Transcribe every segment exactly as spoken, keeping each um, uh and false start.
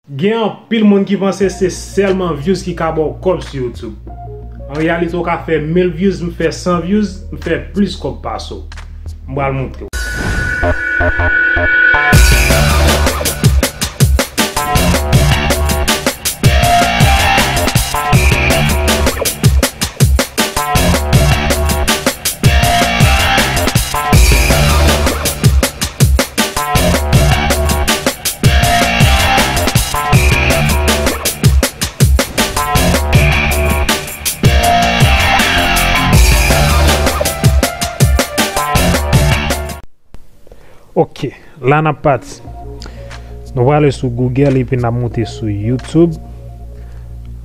Gen anpil moun ki panse se sèlman views ki ka ba w kòb sou YouTube. An reyalite, w ka fè mil views, m fè san views, m fè plis kòb pase w. M pral montre w. Ok, la n ap pati. Nou prale sou Google epi n ap moute sou YouTube.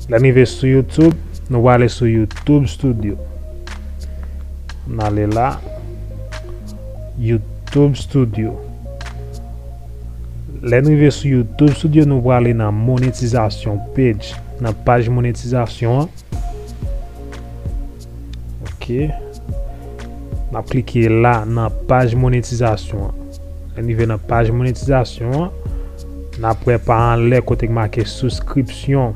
Lè n rive sou YouTube, nou prale sou YouTube Studio. N ale la, YouTube Studio. Lè n rive sou YouTube Studio, nou prale nan monetizasyon page, nan paj monetizasyon an. Ok. N ap klike la nan paj monetizasyon an. Lè n rive nan paj monetizasyon an, n ap wè pa anlè kote k make souskripsyon.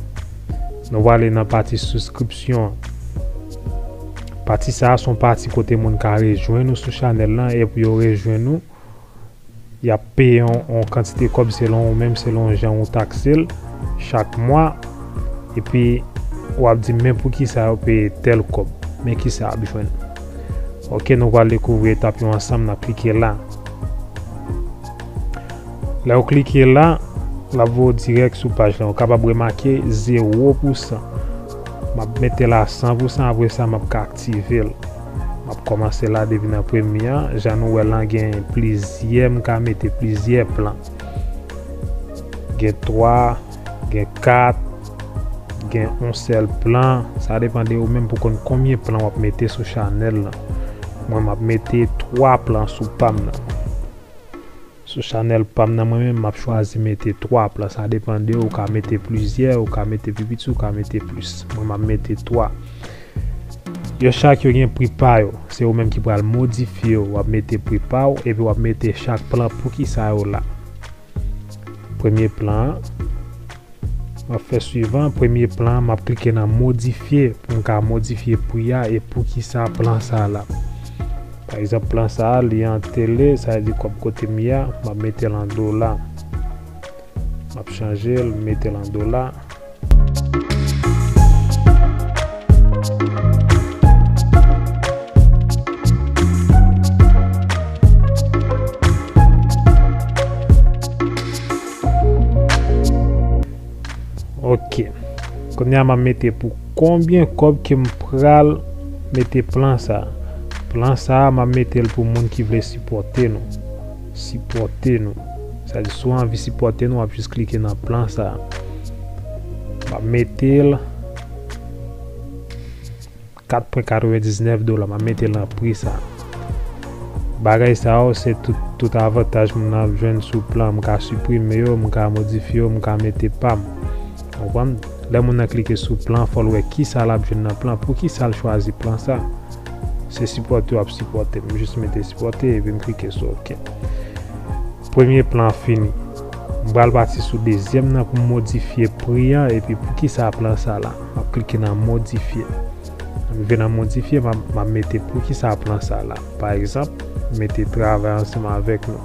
Nou prale nan pati souskripsyon an. Pati sa a se yon pati kote moun ka rejwenn ou sou chanèl lan, e pou yo rejwenn ou, y ap peye yon, yon kantite kòb selon ou menm, selon jan ou takse l chak mwa. Epi w ap di, "Men poukisa yo peye tèl kòb? Men kisa y ap jwenn?" Ok, nou pral dekouvri etap yo ansanm, n ap klike la. Lè w klike la, l ap voye w dirèk sou paj la. Ou kapab remake zewo pousan. M ap mete l a san pousan, apre sa, m ap ka aktive l. M ap kòmanse la depi nan premye an. Jan nou wè lan, gen plizyè, m ka mete plizyè plan. Gen twa, gen kat, gen yon sèl plan. Sa depann de ou menm pou konn konbyen plan w ap mete sou chanèl lan. Mwen, m ap mete twa plan sou pa m nan. Sou chanèl pa m nan, mwen menm, m ap chwazi mete twa plan. Sa depann de ou, ou ka mete plizyè, ou ka mete pi piti, ou ka mete plis. Mwen, m ap mete twa. Yo chak yo gen pri pa yo. Se ou menm ki pral modifye yo. W ap mete pri pa w, epi w ap mete chak plan poukisa yo la. Premye plan an, m ap fè swivan. Premye plan an, m ap klike nan modifye pou m ka modifye pri a e poukisa plan sa a la. Pa egzanp, plan sa a, li an tele, sa vle di kòb kote m ye a, m ap mete l an dola. M ap chanje l, mete l an dola. Ok. Kounye a, m ap mete pou konbyen kòb ke m pral mete plan sa a. Plan sa a, m ap mete l pou moun ki vle sipòte nou. Sipòte nou. Sa di, si w anvi sipòte nou, w ap jis klike nan plan sa a. M ap mete l kat pwen katrevendiznèf dola, m ap mete l nan pri sa. Bagay sa yo, se tout, tout avantaj moun nan ap jwenn sou plan. M ka siprime yo, m ka modifye yo, m ka mete pa m. Konprann? Lè moun nan klike sou plan, fò l wè kisa l ap jwenn nan plan, poukisa l chwazi plan sa. Se sipòte w ap sipòte. M jis mete sipòte epi m klike sou ok. Premye plan an fini. M pral pati sou dezyèm nan pou m modifye pri an epi poukisa plan sa la. M ap klike nan modifye. M rive nan modifye, m ap, m ap mete poukisa plan sa la. Pa egzanp, mete travay ansanm avèk nou.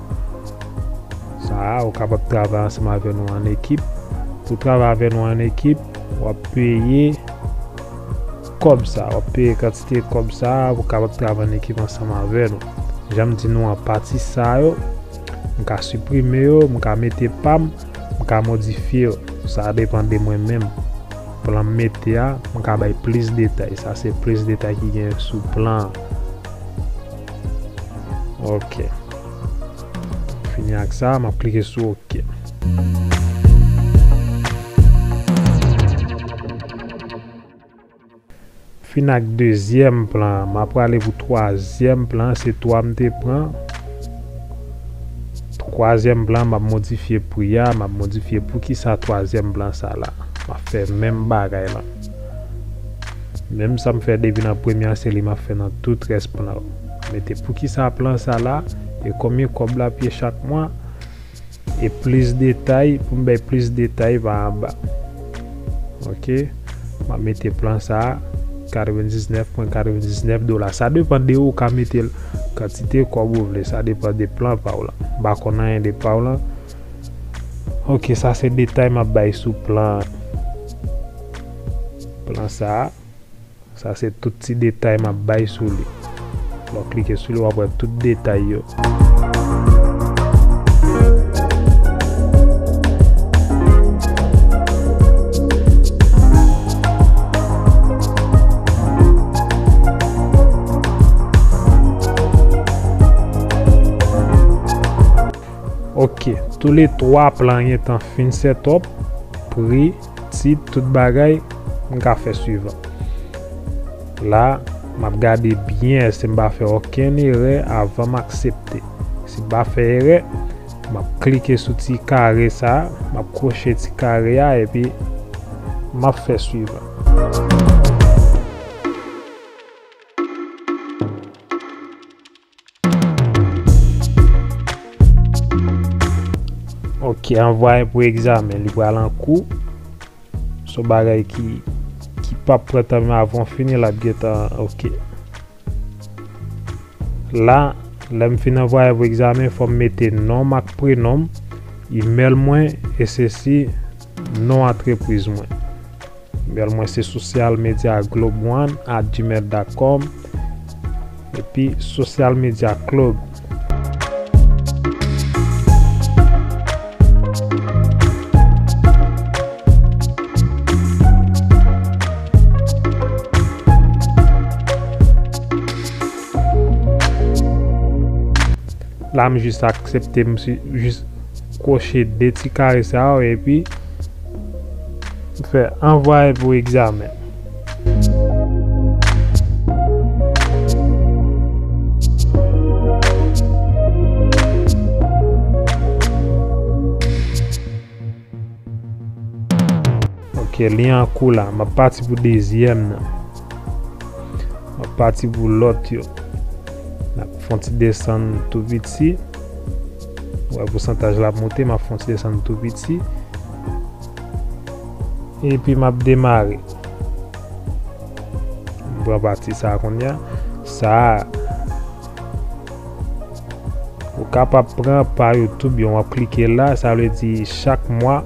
Sa a, ou kapab travay ansanm avè nou an ekip. Pou travay avè nou an ekip, w ap peye kòb sa, w ap peye kantite kòb sa a pou w kapab travay an ekip ansanm avè nou. Jan m di nou an, pati sa yo, m ka siprime yo, m ka mete pa m, m ka modifye yo. Sa depann de mwen menm. Plan m mete a, m ka bay plis detay. Sa se plis detay ki gen sou plan an. Ok. Fini ak sa, m ap klike sou ok. Fin ak dezyèm plan an, m ap prale pou twazyèm plan an, se twa m te pran. Twazyèm plan an, m ap modifye pri a, m ap modifye poukisa twazyèm plan sa la. M ap fè menm bagay la. Menm sa m fè depi nan premye an, se li m ap fè nan tout rès plan yo. Mete poukisa plan sa la, e konbyen kòb l ap ye chak mwa, E plis detay, pou m bay plis detay pa anba. Ok. M ap mete plan sa a, katrevendiznèf pwen katrevendiznèf dola. Sa depann de ou ka mete l kantite kòb ou vle. Sa depann de plan pa w lan. M pa konn anyen de pa w lan. Ok, sa se detay m ap bay sou plan. Plan sa a. Sa se tout ti detay m ap bay sou li. Lè w klike sou li, w ap wè tout detay yo. Ok, tou le twa plan gentan fin set up, pri, tit, tout bagay, m ka fè swivan. La, m ap gade byen si m pa fè okenn erè avan m aksepte. Si m pa fè erè, m ap klike sou ti kare sa a, m ap kwoche ti kare a, epi m ap fè swivan. Ok, anvwaye pou egzamen, li pral an kou. Se yon bagay ki, ki p ap pran tan, men avan w fini, l ap gentan, ok. La, lè m fin anvwaye pou egzamen, fò m mete non m ak prenon m, imèl mwen, e sesi non antrepriz mwen. Imèl mwen se social media globe one at gmail dot com. Epi social media club. La, m jis aksepte, m si-, jis kwoche de ti kare sa yo, epi m fè anvwaye pou egzamen. Ok, li an kou la. M ap pati pou dezyèm nan. M ap pati pou lòt yo. N ap fè yon ti desann tou piti. Wè, pousantaj la ap monte, m ap fè yon ti desann tou piti. Epi m ap demare. M pran pati sa a kounye a. Sa a, ou kapab pran pa YouTube, yon w ap klike la, sa vle di chak mwa,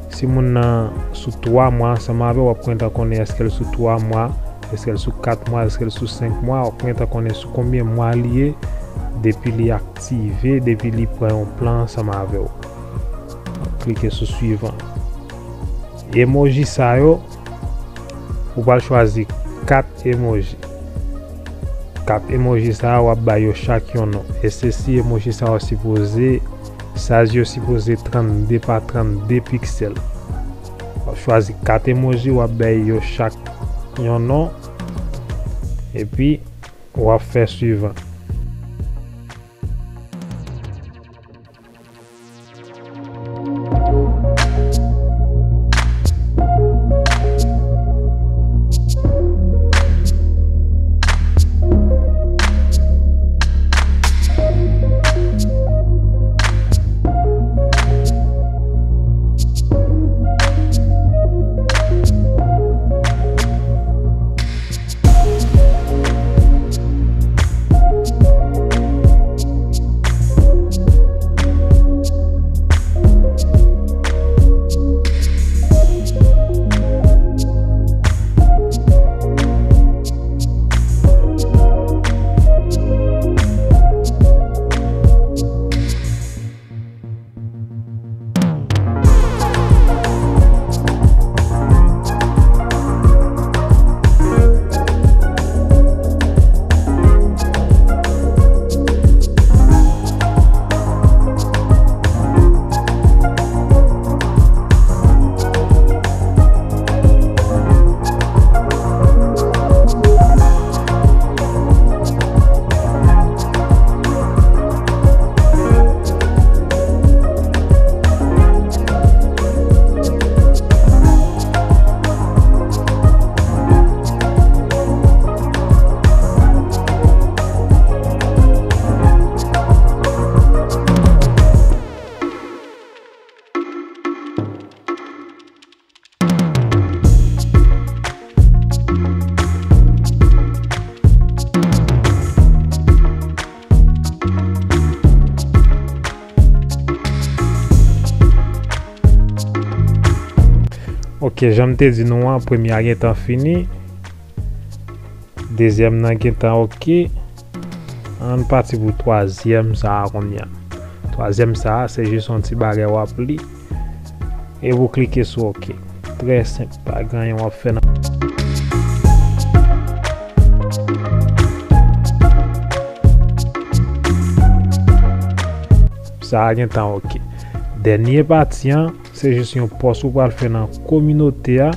si moun nan sou twa mwa ansanm avè w, w ap gentan konnen èske l sou twa mwa, èske l sou kat mwa, èske l sou senk mwa, w ap gentan konnen sou konbyen mwa li ye, depi li aktive, depi li pran yon plan ansanm avè w. W ap klike sou swivan. Emoji sa yo, ou pral chwazi kat emoji. Kat emoji sa yo, w ap ba yo chak yon non. E sesi emoji sa yo sipoze, size yo sipoze trannde pa trannde piksèl. W ap chwazi kat emoji, w ap ba yo chak yon non. Epi, w ap fè swivan. Ok, jan m te di nou an, premye a gentan fini. Dezyèm nan gentan ok. Ann pati pou twazyèm sa a kounye a. Twazyèm sa a, se jis yon ti bagay w ap li. E pou klike sou ok. Trè senp, pa gen anyen w ap fè nan. Sa a gentan ok. Dènye pati an, se jis yon pòs ou pral fè nan kominote a.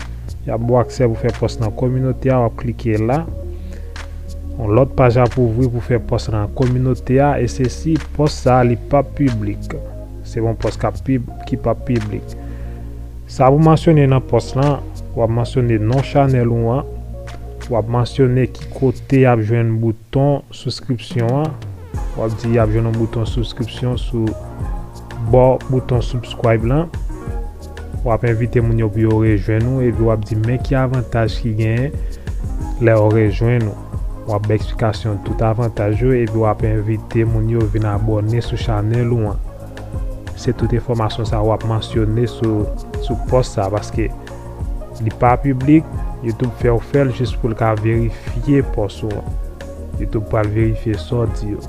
Y ap ba w aksè pou fè pòs nan kominote a, w ap klike la. Yon lòt paj ap ouvri pou fè pòs nan kominote a, e se si pòs sa a li p ap piblik. Se yon pòs k ap pib-, ki p ap piblik. Sa pou mansyone nan pòs lan, w ap mansyone non chanèl ou an, w ap mansyone ki kote y ap jwenn bouton souskripsyon an. W ap di y ap jwenn yon bouton souskripsyon sou bò bouton subscribe lan. W ap envite moun yo pou yo rejwenn ou, epi w ap di men ki avantaj ki genyen lè yo rejwenn ou. W ap bay eksplikasyon tout avantaj yo, epi w ap envite moun yo vin abòne sou chanèl ou an. Se tout enfòmasyon sa w ap mansyone sou, sou pòs sa, paske li pa piblik, YouTube fè w fè l jis pou l ka verifye pòs ou an. YouTube pral verifye sa w di yo.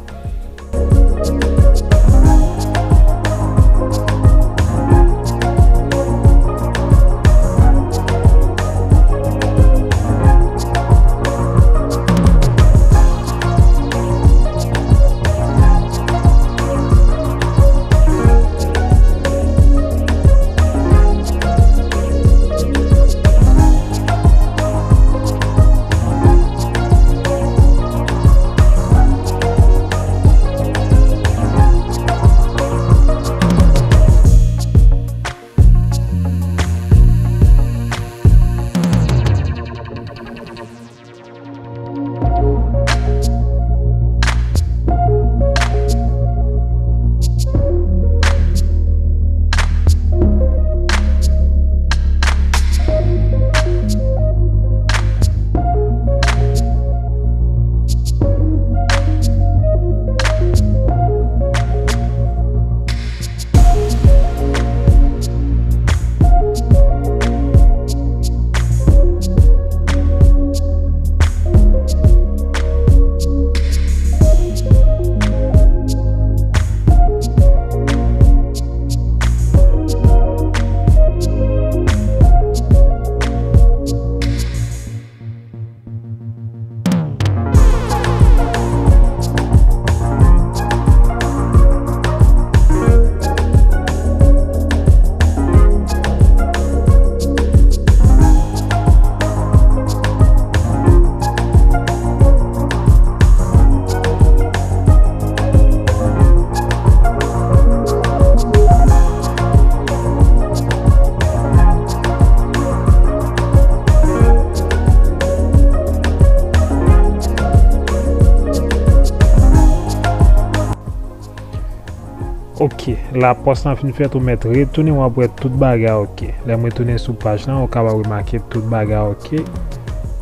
Ok, la pòs lan fin fèt, ou mèt retounen, w ap wè tout bagay ok. Lè m retounen sou paj lan, ou kapab remake tout bagay ok.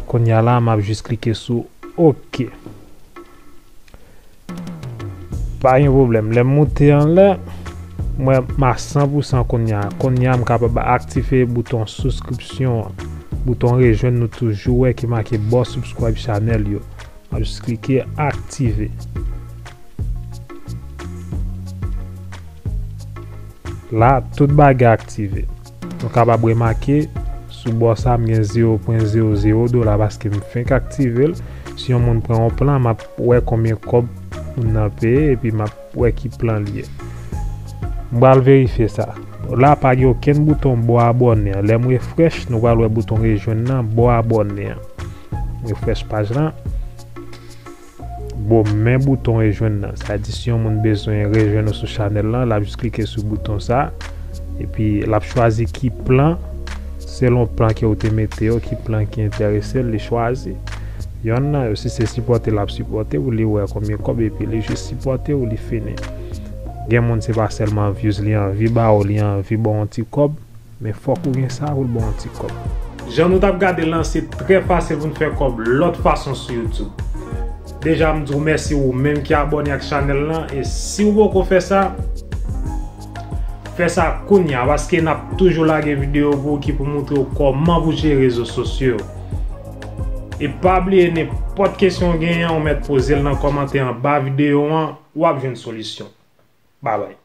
Kounye a la, m ap jis klike sou ok. Pa gen pwoblèm. Lè m moute anlè, m wè m a san pou san kounye a. Kounye a, m kapab aktive bouton souskripsyon an. Bouton rejwenn nou toujou wè ki make bò subscribe channel yo. M ap jis klike aktive. La, tout bagay aktive. Nou kapab remake, sou bò sa, m gen zewo pwen zewo zewo dola paske m fenk aktive l. Si yon moun pran yon plan, m ap wè konbyen kòb moun nan peye, epi m ap wè ki plan li ye. M pral verifye sa. La, pa gen okenn bouton bò abòne an. Lè m refresh, nou pral wè bouton rejwenn nan bò abòne an. M refresh paj lan. Bon, men bouton rejwenn nan. Sa di si yon moun bezwen rejwenn ou sou chanèl lan, l ap jis klike sou bouton sa. Epi l ap chwazi ki plan. Selon plan ke ou te mete yo, ki plan ki enterese l, li chwazi. Yonn nan yo, si se sipòte l ap sipòte ou, li wè konbyen kòb, epi li jis sipòte ou, li fini. Gen moun se pa sèlman views li anvi ba ou, li anvi ba w yon ti kòb. Men fòk ou gen sa pou l ba w yon ti kòb. Jan nou t ap gade l lan, se trè fasil pou n fè kòb lòt fason sou YouTube. Deja, m di w mèsi ou menm ki abòne ak chanèl lan. E si w poko fè sa, Fè sa kounye a, paske n ap toujou lage videyo pou ou ki pou moutre w kòman pou jere rezo sosyo yo. E pa bliye, nenpòt kesyon w genyen, ou mèt poze l nan kòmantè anba videyo an, w ap jwenn solisyon. Babay.